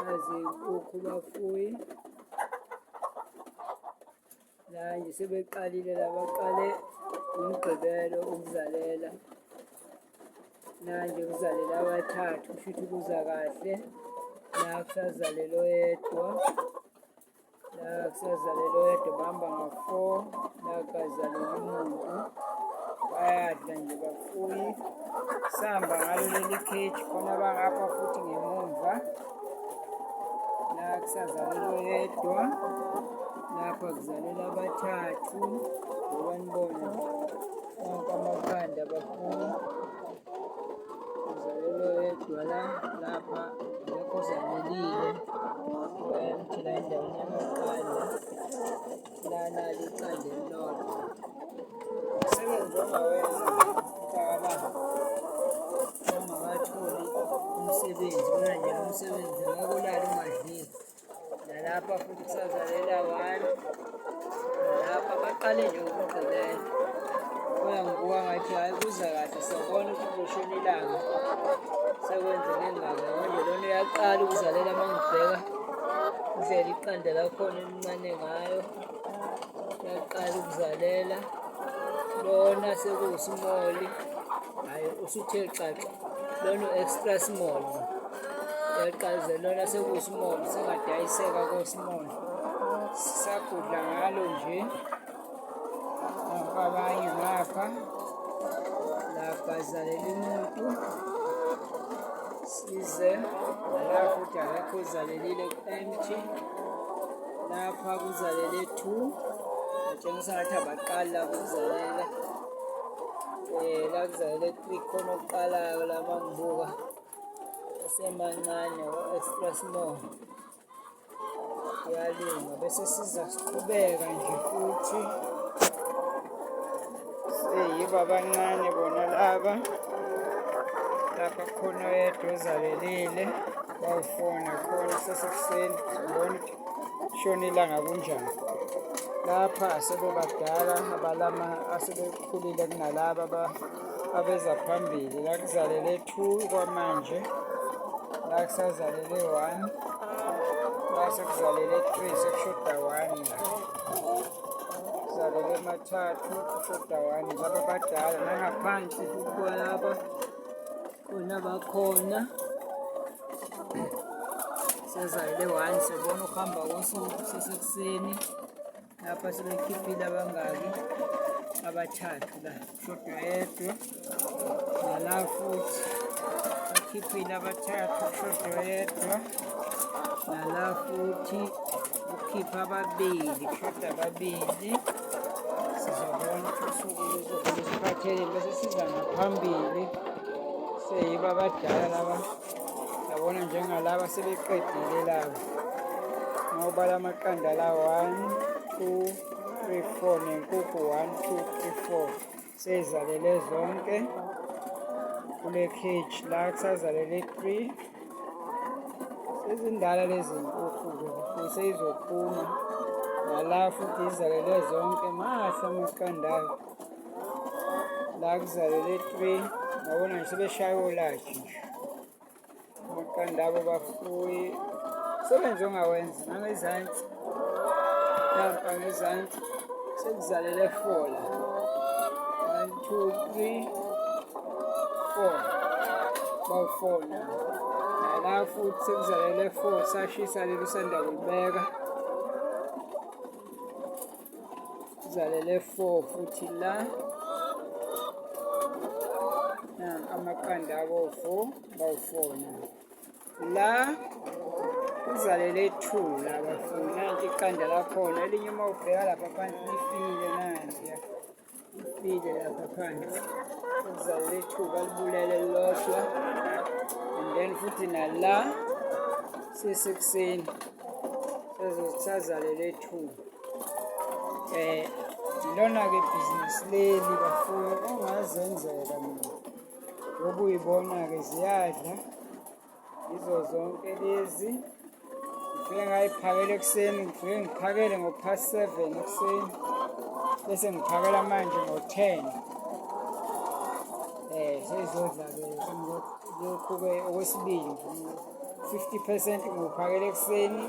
Nazi iy'nkukhu bafuyi. La nje sebeqalile la baqale uMgqibelo ukuzalela. Manje kuzalela abathathu kusho ukuthi kuza kahle. La kusazalela oyedwa. La kusazalela oyedwa bahamba nga-four. La kazaleli muntu. Bayadla nje bafuyi. Sihamba ngalo leli kheji khona bangapha futhi ngemumva. La kusazalela oyedwa. Lapha kuzalela abathathu. Ngoba nibona Wonke amaqanda bafuna uzalelwe wedwa la lapha akekho ozalelile empty la endaweni yamaqanda lana liqanda elilodwa. Umsebenzi ongawenza mntakababa ongakatholi umsebenzi bona nje lo msebenzi ngeke ulale ungadlile. Nalapha futhi kusazalela one. Nalapha baqale nje ukugqibela. Kodwa ngibuka ngathi hhayi kuza kahle siyabona ukuthi kuzoshona ilanga. Sekwenzeke ngaka manje lona uyaqala ukuzalela uma ngibheka indlela iqanda lakhona elincane ngayo. Uyaqala ukuzalela. Lona sekuwusimoli. Hhayi usuthe xaxa. Lona u-extra small. Yaqaze lona sekuwu-small sengadayiseka ko-small. Sisagudla ngalo nje. Nampa abanye ngapha. Lapha zalela umuntu. Size nala futhi akekho uzalelile ku-empty. Lapha kuzalele 2. Batshengisa ngathi abaqali lapho kuzalela. La kuzalele 3 khona okuqalayo la mangibuka. Asemancane o-extra small. Kuyalunga bese siza siqhubeka nje futhi. Seyibo abancane bona laba. Lapha khona oyedwa ozalelile. Bawufona khona sesekuseni sizobona ukuthi shona ilanga kunjani. Lapha asebebadala abalama asebekhulile kunalaba abeza phambili. La kuzalele 2 kwamanje. La kusazalele 1. La sekuzalele 3 sekushoda 1 la. Kuzalele mathathu kushoda 1. Laba badala nangaphansi futhi laba khona bakhona. Sezalele 1 sibona ukuhamba kosuku sesekuseni. Lapha sebekhiphile abangaki abathathu la kushoda oyedwa nala futhi bakhiphile abathathu kushoda oyedwa nala futhi kukhipha ababili kushoda ababili. Sizobona ukuthi usuku luzobe lusiphathele bese siza ngaphambili seyibo abadala laba. Yabona njengalaba sebeqedile laba. Ngobala amaqanda la 1 2 3 4 nenkukhu 1 2 3 4 seyizalele zonke kule cage la kusazalele 3 sezindala lezi nkukhu-ke seyizophuma nala futhi izalele zonke mahle amaqanda ayo la kuzalele 3 yabona nje sebeshaya olaji nje amaqanda abo bafuyi sebenze ongawenza nangezansi nampa ngezansi sekuzalele 4 la 1 2 3 4 bawu-4 na nala futhi sekuzalele 4 sashisa leli usanda kulibeka Zalele 4 futhi la. Nanka amaqanda abo 4 bawu-4 na. La uzalele 2 la bafuna nanti iqanda lakhona elinye uma ubheka lapha phansi lifile nanti lifile lapha phansi uzalele 2 balibulele lilodwa and then futhi nala sesekuseni sezalele 2. Eh ilona-ke ibhizinisi leli bafuyo ongazenzela mina ngoba uyibona-ke ziyadla yizo zonke lezi. Ngifike ngayiphakela ekuseni, ngifike ngiphakele ngo-past 7 ekuseni bese ngiphakela manje ngo-10. Seyizodla-ke lokhu-ke okwesibili nje. 50% ngiwuphakela ekuseni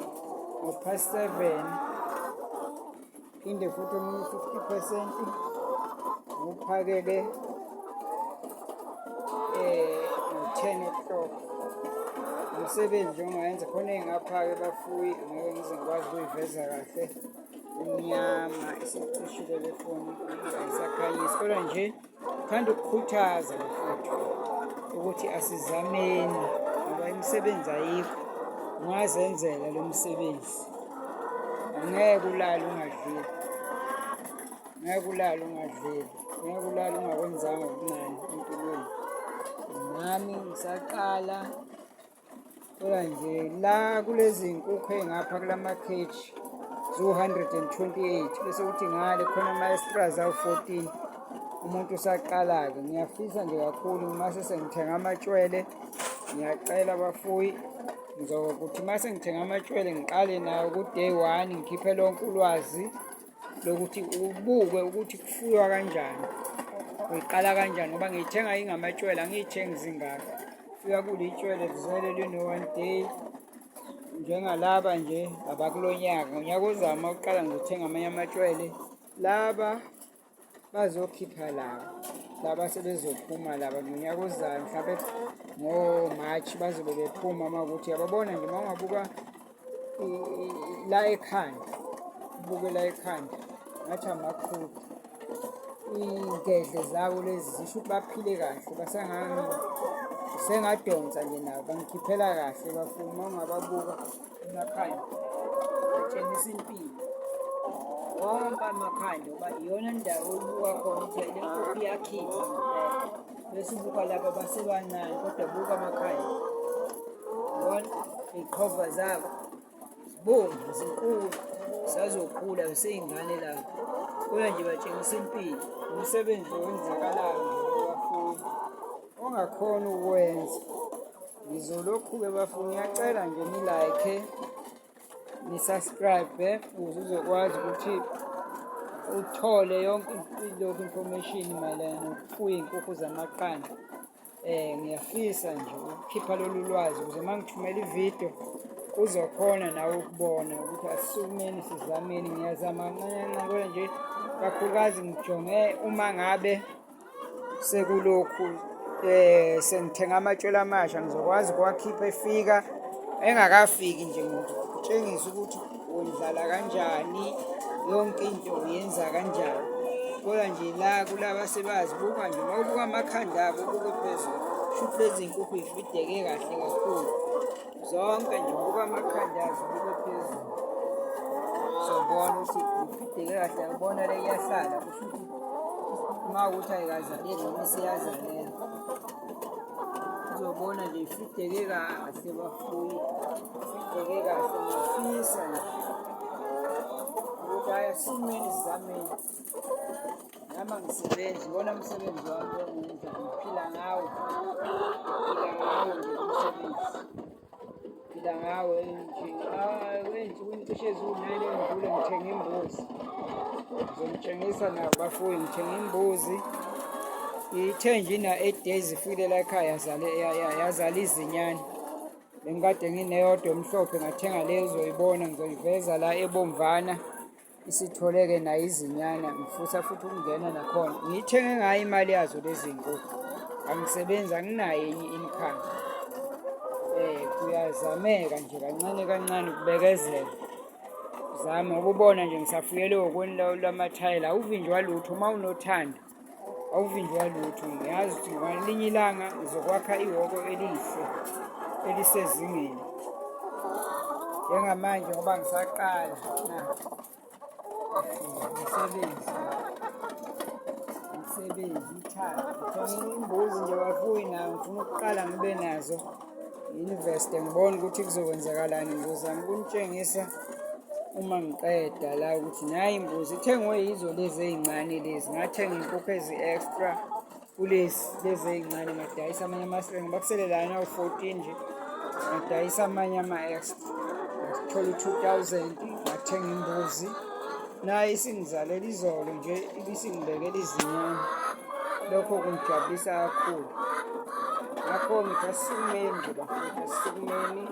ngo-past 7, phinde futhi omunye 50% ngiwuphakele ngo-10 o'clock. Umsebenzi nje ongayenza khona ey'ngapha-ke bafuyi, angeke ngize ngikwazi ukuyiveza kahle, kumnyama, isicishile le foni ayisakhanyisi, kodwa nje thanda ukukhuthaza bafowethu ukuthi asizameni ngoba imisebenzi ayikho, ungazenzela lo msebenzi, angeke ulale ungadlile, ngeke ulale ungadlile, ngeke ulale ungakwenzanga okuncane empilweni. Nami ngisaqala. Kodwa nje la kulezi nkukhu ey'ngapha kulamakheji ziwu-128 bese kuthi ngale khona ama-extras awu-14. Umuntu usaqala-ke, ngiyafisa nje kakhulu uma sesengithenga amatshwele, ngiyacela abafuyi, ngizokuthi uma sengithenga amatshwele ngiqale nawo ku-day one, ngikhiphe lonke ulwazi lokuthi ubuke ukuthi kufuywa kanjani, uyiqala kanjani, ngoba ngiyithenga ingamatshwele, angiyithengi zingaka. Fika kulitshwele lizele lino-one day njengalaba nje abakulo nyaka, ngonyaka ozayo uma uqala ngizothenga amanye amatshwele. Laba bazokhipha laba laba sebezophuma laba ngonyaka ozayo, mhlawumbe ngo-March bazobe bephuma. Uma kuthi yababona nje, uma ungabuka la ekhanda, ubuke la ekhanda ngathi amaqhude, iy'ngedle zabo lezi zisho ukuthi baphile kahle, basangangi sengadonsa nje nabo bangikhiphela kahle bafuna. Uma ungababuka emakhanda batshengisa impilo wonke amakhanda, ngoba iyona ndawo oyibuka khona ukuthi le nkukhu iyakhipha. Bese ubuka laba basebancane, kodwa buka amakhanda, yabona iy'qhova zabo zibomvu, zinkulu, sazokhula beseyingane labo, kodwa nje batshengisa impilo. Umsebenzi owenzakalayo nje bafuyi ongakhona ukwenza. Ngizolokhu-ke bafuna, ngiyacela nje ni-like, ni-subscribe ukuze uzokwazi ukuthi uthole yonke ilokhu information mayelana nokufuya iy'nkukhu zamaqanda. Ngiyafisa nje ukukhipha lolu lwazi ukuze uma ngithumela ividiyo uzokhona nawe ukubona ukuthi asisukumeni sizameni. Ngiyazama kancane kancane, kodwa nje kakhulukazi ngijonge uma ngabe sekulokhu sengithenga amatshwele amasha, ngizokwazi ukuwakhipha efika engakafiki nje, ngitshengise ukuthi wendlala kanjani, yonke into uyenza kanjani. Kodwa nje la kulaba sebazi, buka nje, uma ubuka amakhanda abo, ubuke phezulu, shuthi lezi nkukhu ifideke kahle kakhulu zonke nje. Buka amakhanda azo, ubuke phezulu, uzobona ukuthi ifideke kahle. Uyabona le iyahlala, kusho ukuthi uma ukuthi ayikazaleli noma isiyazalela, uzobona nje ifideke kahle bafuyi, ifideke kahle. Ngiyafisa nje ukuthi hhayi, asumeni sizameni. Nami angisebenzi, iwona msebenzi wami engiwenza, ngiphila ngawo, ngiphila ngawo nje umsebenzi, phila ngawo nje. Ey'nsukwini cishe eziwu-9 ey'ndlule ngithenge imbuzi, ngizonitshengisa nayo bafuyi. Ngithenge imbuzi, ithe nje ina-8 days ifikile la ekhaya, yazala izinyane. Bengikade ngineyodwa emhlophe, ngathenga le uzoyibona, ngizoyiveza la ebomvana, isitholeke nayo izinyana. Ngifisa futhi ukungena nakhona, ngiyithenge ngayo imali yazo lezi nkukhu. Angisebenzi, anginayo enye income. Kuyazameka nje kancane kancane, ukubekezela, zama ukubona nje. Ngisafuyele okweni lwamathayela, awuvinjwa lutho uma unothando, awuvinjwa lutho. Ngiyazi ukuthi ngelinye ilanga ngizokwakha ihhoko elihle elisezingeni. Njengamanje ngoba ngisaqala na umsebenzi, umsebenzi ithanda ngithenga imbuzi nje bafuyi, nayo ngifuna ukuqala ngibe nazo, ngi-investe, ngibone ukuthi kuzokwenzakalani. Ngizozama ukunitshengisa uma ngiqeda la ukuthi nayi imbuzi ithengwe yizo lezi ey'ncane lezi. Ngathenga iy'nkukhu ezi-extra kulezi lezi ey'ncane, ngadayisa amanye ama-extra ngoba kusele lana awu-14 nje, ngadayisa amanye ama-extra, ngathola u-2000, ngathenga imbuzi. Nayo isingizalela izolo nje, ibisingibekela izinyane, lokho kungijabulisa kakhulu. Ngakho ngithi asisukumeni nje bafowethu, asisukumeni,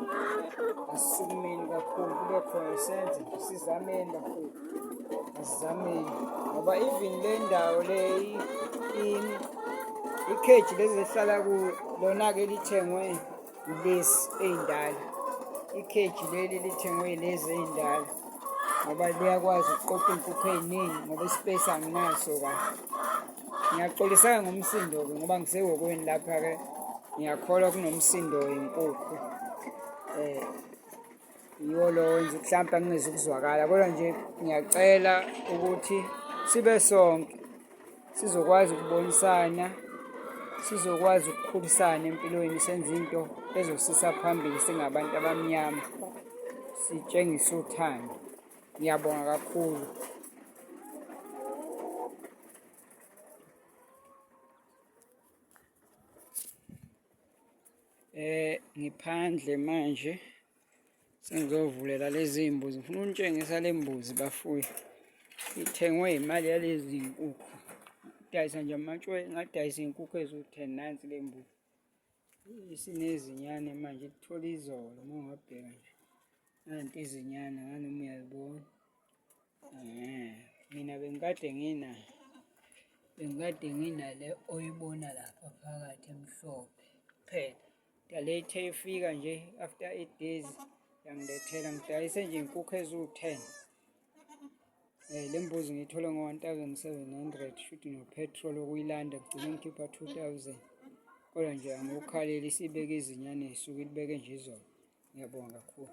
asisukumeni kakhulu, kube khona senze nje, sizameni bafowethu, asizameni ngoba even le ndawo le ikheji lezi ehlala kuyo lona-ke lithengwe yilezi ey'ndala, ikheji leli lithengwe yilezi ey'ndala ngoba liyakwazi ukuqoqa iy'nkukhu ey'ningi ngoba ispace anginaso kahle. Ngiyaxolisa-ke ngomsindo-ke ngoba ngisehhokweni lapha-ke ngiyakholwa kunomsindo wenkukhu um yiwo lo wenza mhlawumpe angingezukuzwakala kodwa nje ngiyacela ukuthi sibe sonke sizokwazi ukubonisana sizokwazi ukukhulisana empilweni senze into ezosisa phambili singabantu abamnyama sitshengise uthando. Ngiyabonga kakhulu. Ngiphandle manje sengizovulela lezi mbuzi ngifuna ukunitshengisa le mbuzi bafuyi ithengwe imali yalezi nkukhu dayisa nje amantshwe ngadayisa iy'nkukhu eziwu-ten nansi le mbuzi isinezinyane manje ithola izolo uma ungabheka nje nanti izinyane nganoma uyayibona eh mina bengikade ngina bengikade nginale oyibona lapha phakathi emhlophe kuphela le ithe ifika nje after 8 days yangilethela ngidayise nje inkukhu eziwu-10 Eh le mbuzi ngiyithole ngo-1700 shuthi no-petrol okuyilanda kugcine ngikhipha 2000 kodwa nje angikukhaleli isibeke izinyane isuke ilibeke nje izolo. Ngiyabonga kakhulu.